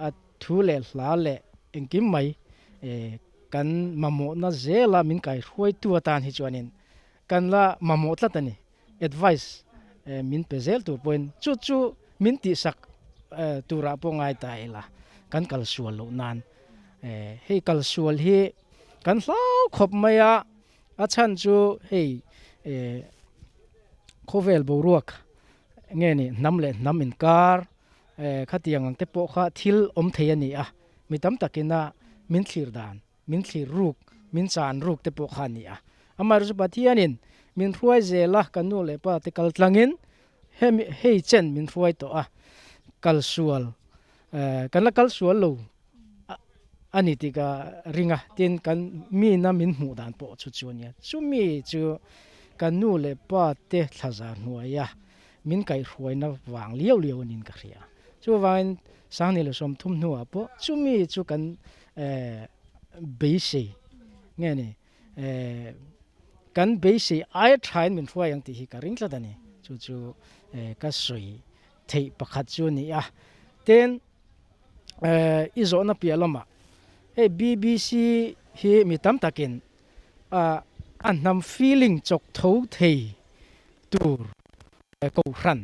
a thu leh hla leh engkim mai kan mamawhna zela min kaihruaitu atan hi chuanin kan la mamawh tlat a ni. Advice min pe zel tur pawhin chu chu min tihsak turah pawh ngai ta ila kan kalsual loh nan hei kalsual hi kan hlau khawp mai a. A chhan chu hei khawvel boruak nge ni hnam leh hnam inkar khatiang ang te pawh kha thil awm thei a ni a, mi tam takin a min thlir dan, min thlir ruk, min chan ruk te pawh kha a ni a. Amaherawhchu Pathianin min hruai zel a, kan nu leh pa te kal tlangin hemi hei chen min hruai tawh a, kalsual kan la kalsual lo. a ni tih ka ring a, tin kan mina min hmuh dan pawh chu chu a nia. Chumi chu ka nu leh pa te thlazar hnuaia min kaihhruaina vang liau liau a niin ka hria. Chuvangin 2030 hnuah pawh chumi chu kan beisei nge ni kan beisei aia thain min hruai ang tih hi ka ring tlat a ni. Chu chu ka sawi theih pakhat chu a ni a. Tin. I zawhna piah lamah hei BBC hi mi tam takin a hnam feeling chawk tho thei tur kohhran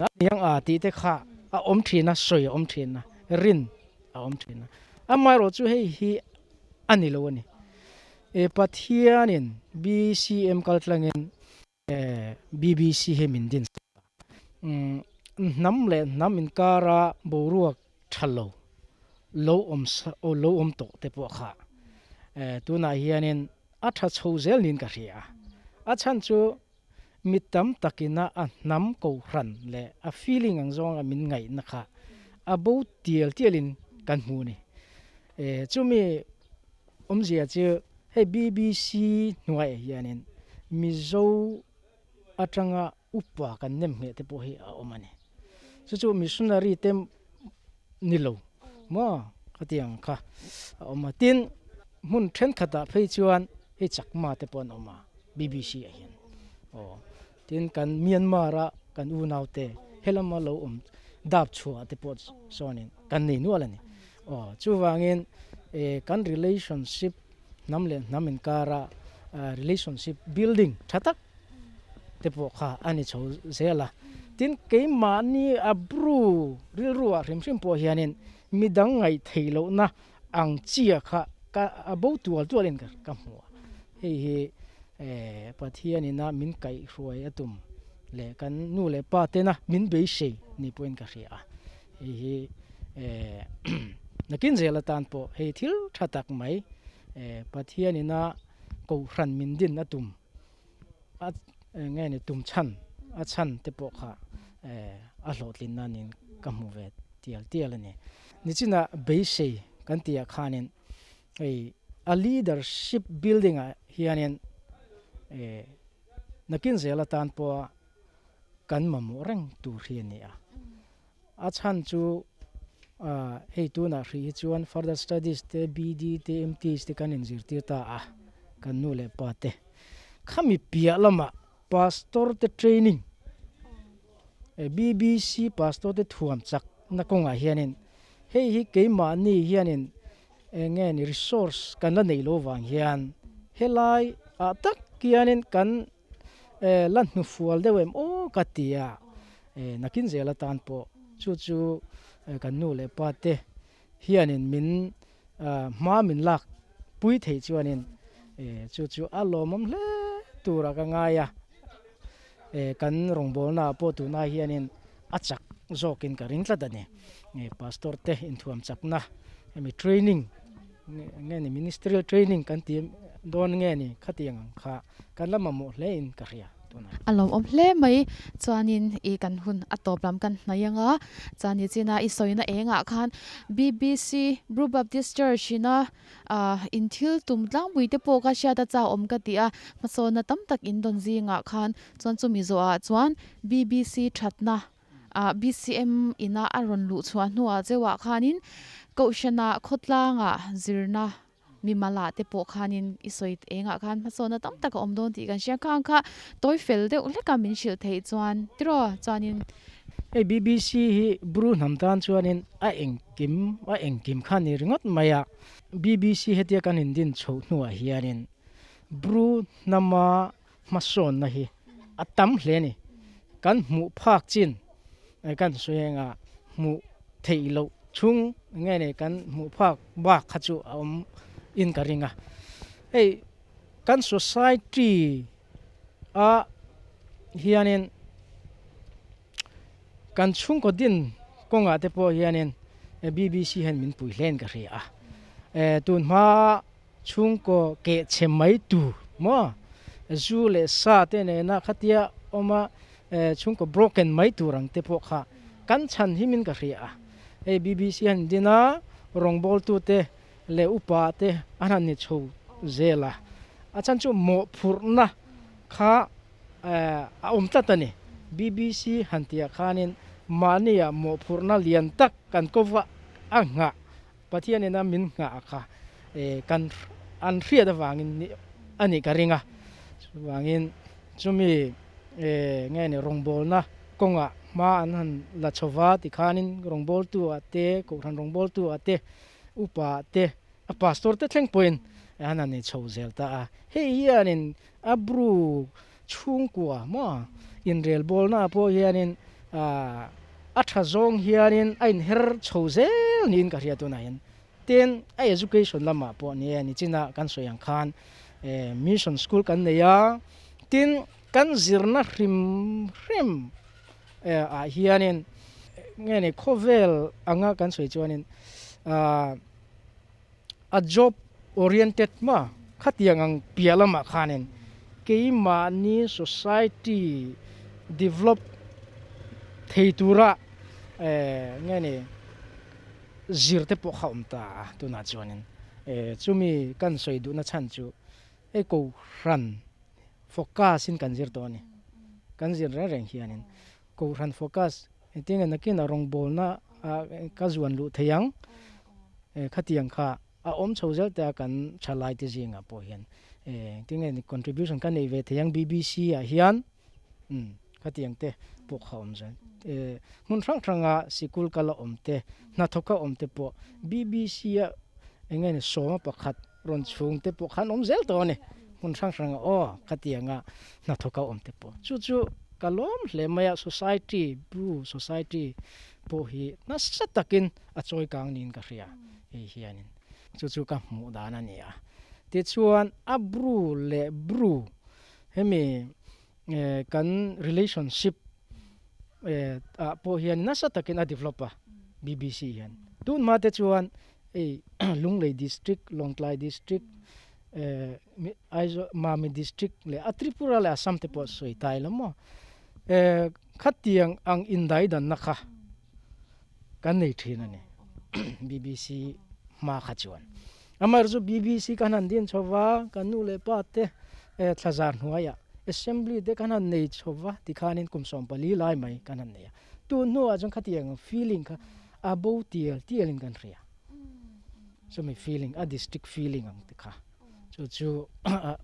a ni ang a tih te kha a awm thin a, sawi a awm thin a, rin a awm thin a. Amaherawh chu hei hi a ni lo a ni. Pathianin BCM kaltlangin BBC hi min din sak a. Hnam leh hnam inkara boruak tha lo, lo awm lo awm tawh te pawh kha tunah hianin a tha chho zel niin ka hria a. A chhan chu mi tam takina a hnam kohhran leh a feeling ang zawnga min ngaihna kha a bo tial tialin kan hmu a ni. Chumi Awmzia chu hei BBC hnuaiah hianin Mizo atanga upa kan nem ngheh te pawh hi a awm a ni. Chu chu missionary te ni lo maw khatiang kha a awm a. Tin, hmun thenkhatah phei chuan hei Chakma te pawh an awm a BBC ah hian. Aw tin kan Myanmar a kan unaute helama lo awm dap chhuah te pawh sawnin kan nei nual a ni. Aw, chuvangin kan relationship hnam leh hnam inkara relationship building tha tak te pawh kha a ni chho zel a. Tin, keimahni a bru rilruah hrim hrim pawh hianin midang ngaih theih lohna ang chia kha ka a bo tual tual in ka hmu a, hei hi Pathian ina min kaihhruai a tum leh kan nu leh pa tena min beisei ni pawhin ka hria a, hei hi nakin zel atan pawh hei thil tha tak mai Pathian ina kohhran min din a tum a nge ni tum chhan a chhan te pawh kha a hlawhtlin nan in ka hmu ve tial tial a ni. Nichinah beisei kan tih ah khanin hei a leadership building ah hianin nakin zel atan pawha kan mamawh reng tur hi a ni a. A chhan chu hei tunah hrih hi chuan further studies te BD te MTs te kan inzirtir ta a kan nu leh pa te. Khami piah lamah pastor te training BBC pastor te thuam chak na kawngah hianin hei hi keimahni hianin eng nge ni resource kan la neih loh vang hian helai ah tak hianin kan la hnufual deuh em aw ka ti a, nakin zel atan pawh chu chu kan nu leh pa te hianin min hma min lak pui theih chuanin chu chu a lawmawm hle tura ka ngai a, kan rawngbawlna ah pawh tunah hianin a chak zawkin ka ring tlat a ni, pastor te inthuam chakna hemi training nge ni ministerial training kan ti dawn nge ni khatiang ang kha kan la mamawh hle in ka hria tunah. A lawmawm hle mai chuanin i kan hun a tawp lam kan hnaih ang a, chuan i china i sawina engah khan BBC Bru Baptist Church ina in thil tum tlangpui te pawh ka hriat a chau awm ka ti a, hmasawnna tam tak in dawn zingah khan chuan chumi zawhah chuan BBC thatna ah BCM ina a rawn luh chhuah hnuah cheuhah khanin Kohhranah khawtlangah zirna mimalah te pawh khanin i sawi engah khan hmasawnna tam tak a awm dawn tih kan hria khang kha tawi fel deuh hleka min hrilh theih chuan tiraw chuanin. Hei BBC hi Bru hnam tan chuanin a engkim a engkim kha ni ringawt mai a, BBC hetia kan indin chhoh hnuah hianin Bru hnama hmasawnna hi a tam hle a ni. Kan hmuh phak chin kan sawi anga hmuh theih loh chhung nge ni kan hmuh phak bak kha chu a awm in ka ring a. Hei kan society ah hianin kan chhungkaw din kawngah te pawh hianin BBC hian min pui hle in ka hria a. Tun hma Chhungkaw keh chhe mai tur maw? Zu leh sa te nena khatia awma chhungkaw broken mai tur ang te pawh kha kan chhan him in ka hria a. Hei BBC han din a, rawngbawltute leh upa te an han ni chho zel a. A chhan chu mawhphurhna kha a awm tlat a ni. BBC han tihah khanin mahnia mawhphurhna lian tak kan kova a nghah Pathianin a min nghah kha kan an hriat avangin a nih ka ring a, chuvangin chumi nge ni rawngbawlna kawngah hma an han la chho va tikhanin rawngbawltu ah te, kohhran rawngbawltu ah te, upa ah te, a pastor te thleng pawhin an han inchho zel ta a. Hei hianin a bru chhungkua maw inrelbawlna pawh hianin a tha zawng hianin a inher chho zel niin ka hria tunah hian. Tin, a education lamah pawh ni e, nichina kan sawi ang khan mission school kan nei a, tin kan zirna hrim hrim ah hianin nge ni khawvel anga kan sawi chuanin a job oriented maw khatiang ang piah lamah khanin keimahni society develop thei tura eh nge ni zir te pawh kha awm ta a tunah chuanin eh chumi kan sawi duhna chhan chu hei kohhran focus in kan zir tawh a ni kan zir reng reng hianin kohhran focus engtin nge nakin a rawngbawlna ah ka zuan luh thei ang. Khatiang kha a awm chho zel te a kan thalai te zingah pawh hian engtin nge contribution ka neih ve thei ang BBC ah hian khatiang te pawh kha awm zel. Hmun hrang hranga sikul kal a awm te, hnathawk a awm te pawh BBC a eng nge ni sawma pakhat rawn chhung te pawh khan awm zel tawh a ni. Hmun hrang hranga aw khatianga hnathawk a awm te pawh chu chu ka lawm hle mai a society Bru society pawh hi nasa takin a chawi kang niin ka hria hei hianin. Chu chu ka hmuh dan a ni a. Tichuan a Bru leh Bru hemi kan relationship ah pawh hian nasa takin a develop a BBC hian. Tun hma te chuan hei Lunglei district, Lawngtlai district, Aizawl Mami district leh a Tripura leh Assam te pawh sawi ta ila maw khatiang ang indaidanna kha kan nei thin a ni BBC hma kha chuan. Amaherawhchu BBC kan han din chho va, kan nu leh pa te thlazar hnuaiah Assembly te kan han nei chho va tikhanin kum 14 lai mai kan han nei a. Tun hnuah chuan khatiang feeling kha a bo tial tialin kan hria. Chumi feeling, a district feeling ang te kha chu chu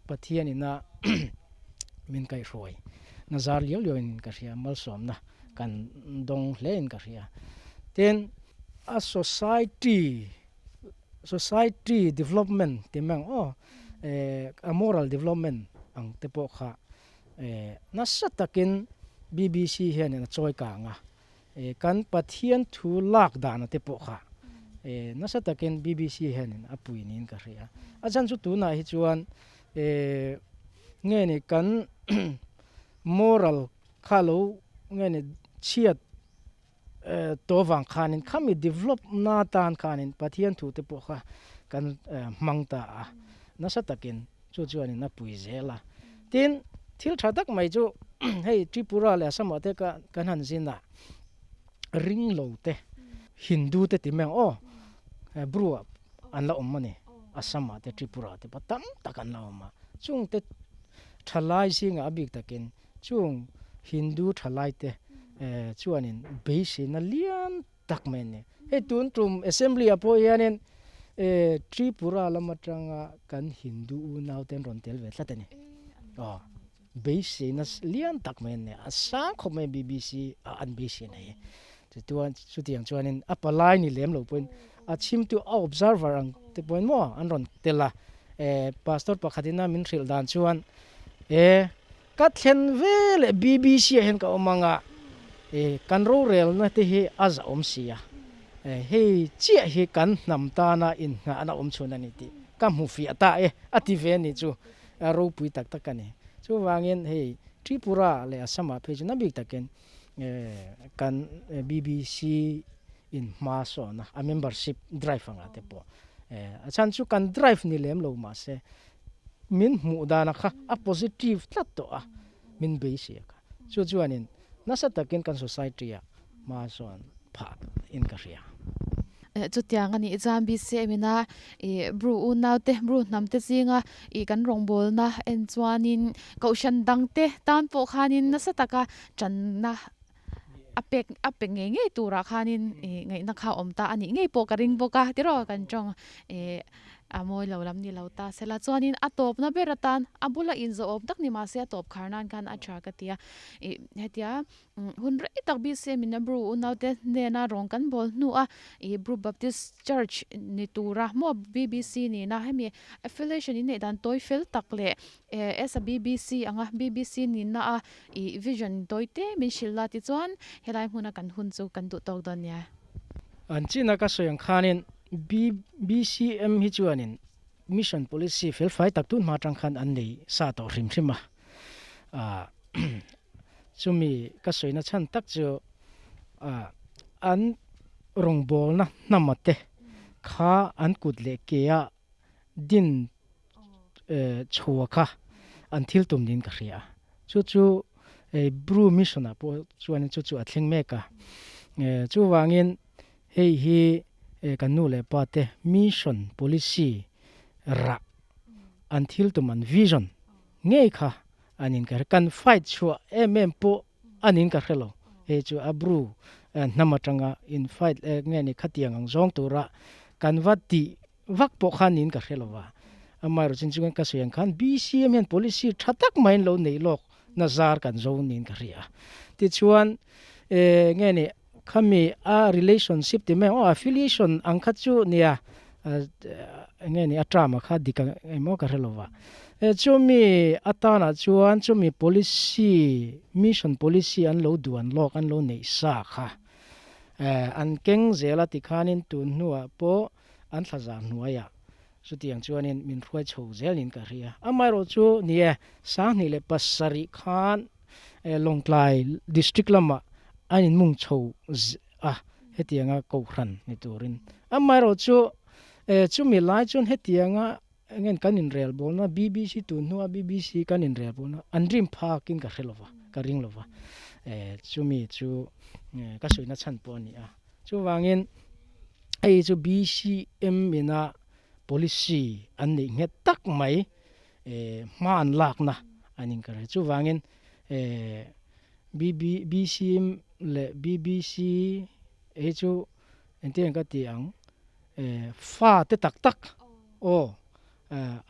Pathianina min kaihhruai nazar liau liauin ka hria, malsawmna kan dawng hlein ka hria. Tin, a society society development tih mai ang aw, a moral development ang te pawh kha nasa takin BBC hianin a chawi kang a, Kan Pathian thu lak dana te pawh kha nasa takin BBC hianin a pui niin ka hria. A chhan chu tunah hi chuan nge ni kan moral kha lo nge ni chhiat tawh vang khanin khami develop na tan khanin Pathian thu te pawh kha kan hmang ta a, nasa takin chu chuanin a pui zel a. Tin, thil tha tak mai chu hei Tripura leh Assam ah te kan han zin a, ring lo te, Hindu te ti mai ang aw, Bru ah an la awm a ni, Assam ah te Tripura ah te pawh tam tak an la awm a, chung te thalai zingah a bik takin chung Hindu thalai te chuanin beiseina lian tak mai a ni. Hei tun tum Assembly ah pawh hianin Tripura lam atanga kan Hindu unau te an rawn tel ve tlat a ni. Aw, beiseina lian tak mai a ni. A sang khawp mai BBC ah an beiseina hi. Chutiang chutiang chuanin a palai ni lem lo pawhin a chhimtu a observer ang te pawhin maw an rawn tel a. Pastor pakhatin a min hrilh dan chuan e Ka thlen ve leh BBC ah hian ka awm ang a, kan rorelna te hi a zahawm si a, hei chiah hi kan hnam tana inngahna awm chhun a ni tih ka hmu fiah ta e a ti ve a ni chu ropui tak tak a ni. Chuvangin hei Tripura leh Assam ah phei chuan a bik takin kan BBC in hma sawn a, a membership drive angah te pawh a chhan chu kan drive ni lem lo mahse min hmuh dana kha a positive tlat tawh a, min beisei kha. Chu chuanin nasa takin kan society ah hma sawn phah in ka hria. Chutiang a nih chuan BCM ina ih Bru unaute, Bru hnamte zinga ih kan rawngbawlna en chuanin kohhran dangte tan pawh khanin nasa taka tanna a pek a pe ngei ngei turah khanin ih ngaihna kha a awm ta a nih ngei pawh ka ring bawk a tiraw kan tawng ih a mawi lo lam ni lo ta sela chuanin a tawpna ber atan a bula inzawh awm tak ni mahse a tawp khar nan khan a tha ka ti a ih hetia hun rei tak BCM in a Bru unaute hnena rawng kan bawl hnu a ih Bru Baptist Church ni tura maw BBC nena hemi affiliation inneih dan tawi fel tak leh as a BBC anga BBC nihna a I vision tawi te min hrilh la tichuan helai hmuna kan hun chu kan duh tawk dawn nia. An china ka sawi ang khanin BCM hi chuanin mission policy felfai tak tun hma atang khan an nei sa tawh hrim hrim a. Chumi ka sawina chhan tak chu an rawngbawlna hnama te kha an kut leh ke a din chhuah kha an thil tum niin ka hria a, chu chu Bru Mission ah pawh chuanin chu chu a thleng mek a, chuvangin hei hi kan nu leh pa te mission policy rah an thil tum an vision ngei kha an in ka hria, kan fight chhuah em em pawh a niin ka hre lo, hei chu a Bru hnam atanga in fight nge ni khatiang ang zawng tura kan va tih Vak pawh khan niin ka hre lo va. Amaherawh chin chuan ka sawi ang khan BCM hian policy tha tak maiin lo neih lawk na zar kan zo niin ka hria. Tichuan eh nge ni khami a relationship ti mai ang aw affiliation ang kha chu nia nge ni a term a kha dik ang emaw ka hre lo va. Chumi atana chuan chumi policy mission policy an lo duan lawk an lo neih sa kha an keng zel a tikhanin tun hnuah pawh an thlazar hnuaiah. Chutiang chuanin min hruai chho zelin ka hria. Amaherawhchu ni e, 2007 khan Lawngtlai District lamah an inmung chho a, hetianga kohhran ni turin. Amaherawhchu chumi lai chuan hetianga engen kan inrelbawlna BBC tun hnua BBC kan inrelbawlna an rim phakin ka hre lova, ka ring lova. Chumi chu ka sawina chhan pawh a ni a. Chuvangin hei chu BCM ina policy an neih nghet tak mai hma an lakna an inkar a. Chuvangin BB BCM leh BBC hei chu engtin nge ka ti ang fa te tak tak aw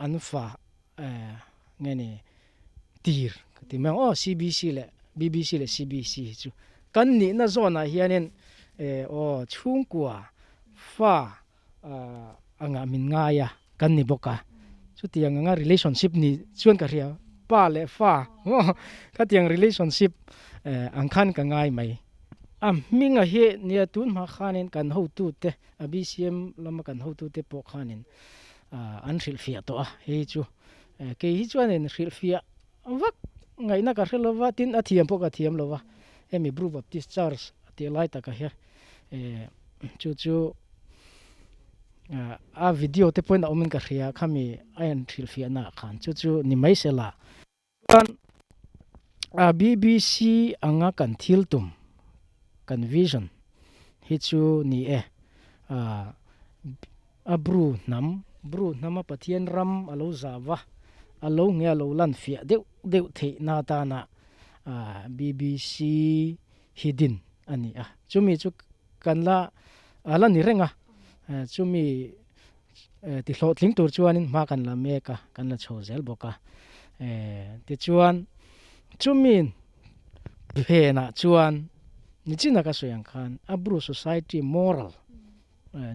an fa nge ni tir ka ti mai ang aw CBC leh BBC leh CBC hi chu kan nihna zawnah hianin aw chhungkua fa anga min ngai a kan ni bawk a chutiang anga relationship ni chuan ka hria pa leh fa maw khatiang relationship ang khan ka ngai mai a hminga hi nia tun hma khanin kan hotute a BCM lama kan hotute pawh khanin an hrilhfiah tawh a hei chu Kei hi chuanin hrilhfiah vak ngaihna ka hre lova, tin a thiam pawh ka thiam lova, hemi Bru Baptist Church a tih lai takah hian chu chu a video te pawhin a awmin ka hria khami a en hrilhfiahna ah khan chu chu ni mai se la. Chuan BBC anga kan thil tum, kan vision hi chu ni e, A Bru hnam, Bru hnama Pathian ram a lo zau a, a lo nge a lo lan fiah deuh deuh theih na atana BBC hi din a ni a. Chumi chu kan la a la ni reng a, chumi ti hlawhtling tur chuanin hma kan la mek a, kan la chho zel bawk a. Tichuan chumi phenah chuan nichina ka sawi ang khan a Bru society moral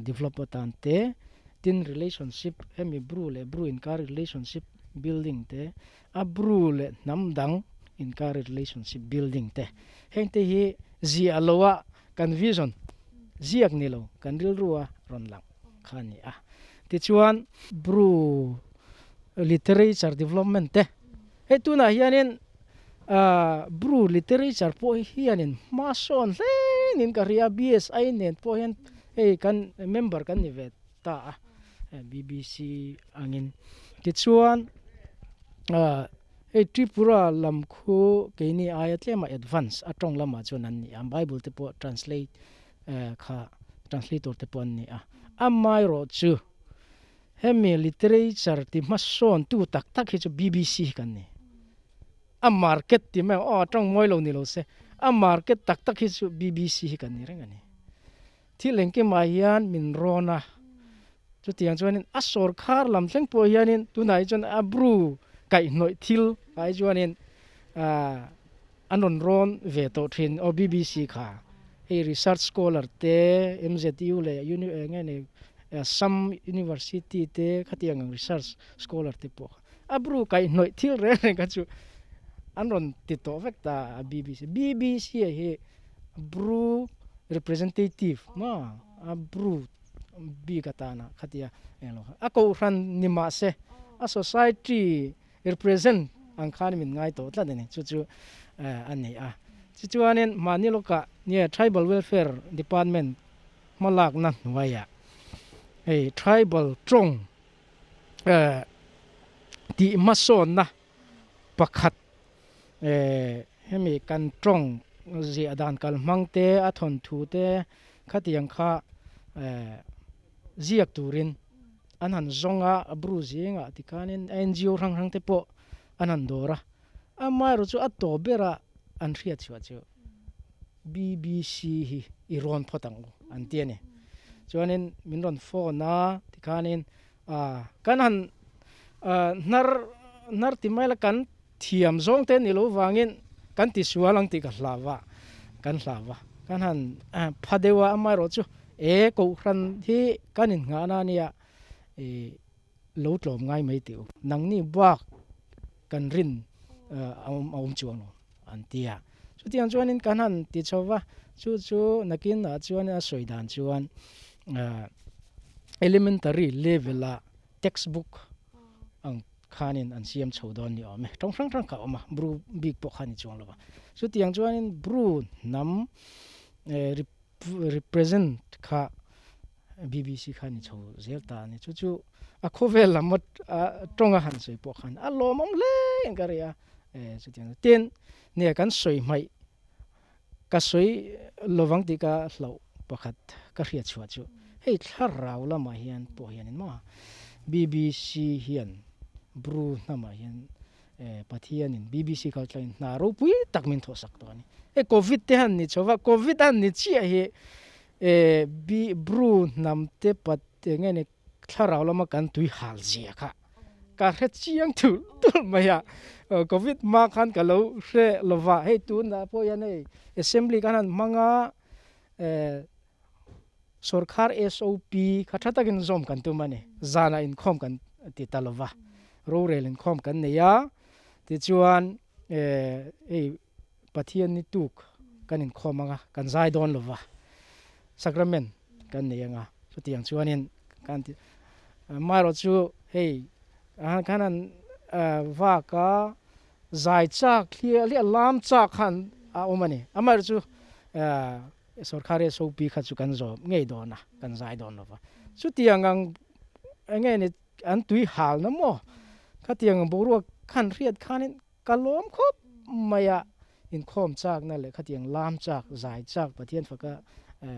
develop atan te, tin relationship hemi Bru leh Bru inkar relationship building te, a Bru leh hnam dang inkar relationship building te, heng te hi ziah lo a kan vision ziak ni lo kan rilru a rawn lang kha a ni a. Tichuan Bru literature development te, hei tunah hianin Bru literature pawh hianin hma sawn hle niin ka hria a, BSI nen pawh hian hei kan member kan ni ve ta a, BBC angin. Tichuan hei Tripura lam khu keini aia tlema advance a tawng lamah chuan an ni a, Bible te pawh translate kha translator te pawh an ni a, amaherawhchu Hemi literature ti hmasawntu tak tak hi chu BBC hi kan ni. A market ti mai ang, aw a tawng mawi lo ni lo se, a market tak tak hi chu BBC hi kan ni reng a ni. Thil engkimah hian min rawn a, chutiang chuanin a sawrkhar lam thleng pawh hianin tunah hi chuan a bru kaihhnawih thil ah hi chuanin an rawn rawn ve tawh thin aw BBC kha. Hei research scholar te MZU leh uni eng nge ni Assam University te khatiang ang research scholar te pawh kha a bru kaihhnawih thil reng reng kha chu an rawn ti tawh vek ta a BBC. BBC ah hi Bru representative maw a Bru bik atana khatia englo kha a kohhran ni mahse a society represent ang khan min ngai tawh tlat a ni. Chu chu a ni a. Tichuanin mahni lawkah nge Tribal Welfare Department hmalakna hnuaiah hei Tribal tawng tih hmasawnna pakhat hemi kan tawng ziah dan kalhmang te a thawnthu te khatiang kha ziak turin an han zawng a, a bru zingah tikhanin NGO hrang hrang te pawh an han dawr a, amaherawh chu a tawp berah an hriat chhuah chu BBC hi i rawn phawt ang u an ti a ni. Chuanin min rawn phone a tikhanin kan han hnar hnar ti mai la kan thiam zawng te ni lo vangin kan ti sual ang tih ka hlau a, kan hlau a, kan han pha deuh a, amaherawh chu e kohhran hi kan innghahna a nia i lo tlawm ngai mai tih u, nangni bak kan rin a awm chuang lo an ti a, chutiang chuanin kan han ti chho va, chu chu nakinah chuan a sawi dan chuan elementary level ah. Textbook ang khanin an siam chho dawn ni awm e. Tawng hrang hrang kha a awm a, Bru bik pawh kha ni chuang lo va. Chutiang chuanin Bru hnam represent kha BBC kha ni chho zel ta a ni. Chu chu a khawvel lam a tawnga han sawi pawh khan a lawmawm hle in ka ria. Chutiang chu tin nia kan sawi hmaih ka sawi lovang tih ka hlauh pakhat ka hriat chhuah chu hei thlarau lamah hian pawh hianin maw BBC hian Bru hnamah hian Pathianin BBC kaltlangin hna ropui tak min thawhsak tawh a ni. Hei Covid te han ni chho va, Covid han ni chiah hi Bru hnam te pat eng nge ni thlarau lama kan tui hal zia kha ka hre chiang thul thul mai a. Covid hma khan ka lo hre lo va, hei tunah pawh hian hei Assembly khan han hmang a, Sorkar SOP kha tha takin zawm kan tum a ni. Zanah inkhawm kan ti ta lo va, rorel inkhawm kan nei a, tichuan hei Pathian ni tuk kan inkhawm ang a, kan zai dawn lo va, sacrament kan nei ang a, chutiang chuanin kan ti. Amaherawhchu hei khan han vak a, zai chak hliah hliah lam chak khan a awm a ni. Amaherawhchu Sorkar SOP kha chu kan zawm ngei dawn a, kan zai dawn lo va. Chutiang ang eng nge ni an tui hal na maw? Khatiang ang boruak khan hriat khanin ka lawm khawp mai a, inkhawm chakna leh khatiang lam chak, zai chak, Pathian faka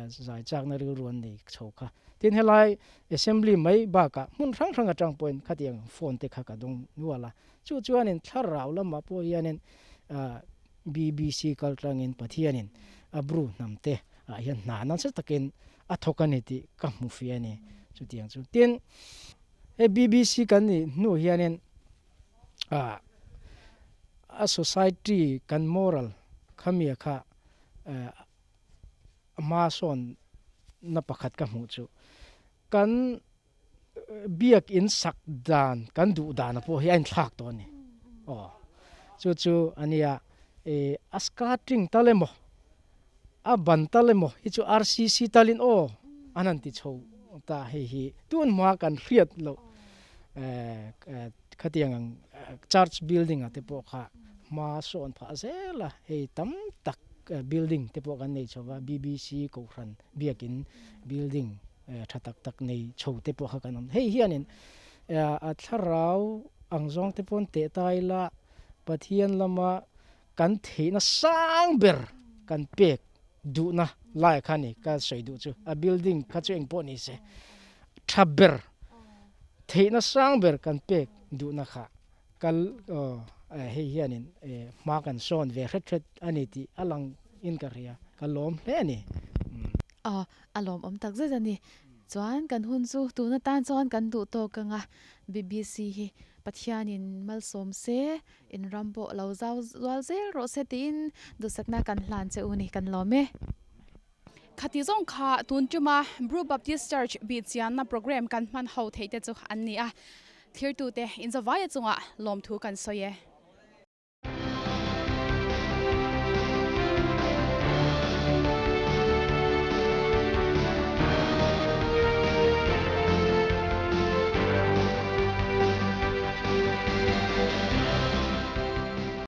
zai chakna rilru an nei chho kha. Tin helai Assembly mai bakah hmun hrang hrang atang pawhin khatiang phone te kha ka dawng nual a. Chu chuanin thlarau lamah pawh hianin BBC kaltlangin Pathianin a Bru hnamte ah hian hna nasa takin a thawk a ni tih ka hmu fiah a ni. Chutiang chu tin, hei BBC kan nih hnu hianin ah a society kan moral khamia kha eh hma sawn na pakhat ka hmuh chu kan biak in sak dan kan duh dan a pawh hi a inthlak tawh a ni aw chu chu a nia ih a skirting tal emaw a ban tal emaw hi chu RCC talin aw an han ti chho ta hei hi tun hma kan hriat loh eh khatiang ang church building ah te pawh kha hma sawn phah zel a hei tam tak building te pawh kan nei chho va BBC kohhran biakin building tha tak tak nei chho te pawh kha kan awm. Hei hianin a thlarau ang zawng te pawn teh ta ila Pathian lama kan theihna sang ber kan pek duhna lai kha a ni ka sawi duh chu. A building kha chu engpawh ni se tha ber theihna sang ber kan pek duhna kha kal hei hianin hma kan sawn ve hret hret a ni tih a lang in ka hria ka lawm hle a ni. Aw, a lawmawm tak zet a ni. Chuan kan hun chu tun atan chuan kan duh tawk ang a, BBC hi Pathianin malsawm se, in ram pawh lo zau zual zel rawh se tiin duhsakna kan hlan che u ni, kan lawm e. Khati zawng kha tun tuma Bru Baptist Church bihchianna programme kan hman ho theih te chu an ni a, thirtute inzavaia chungah lawmthu kan sawi e.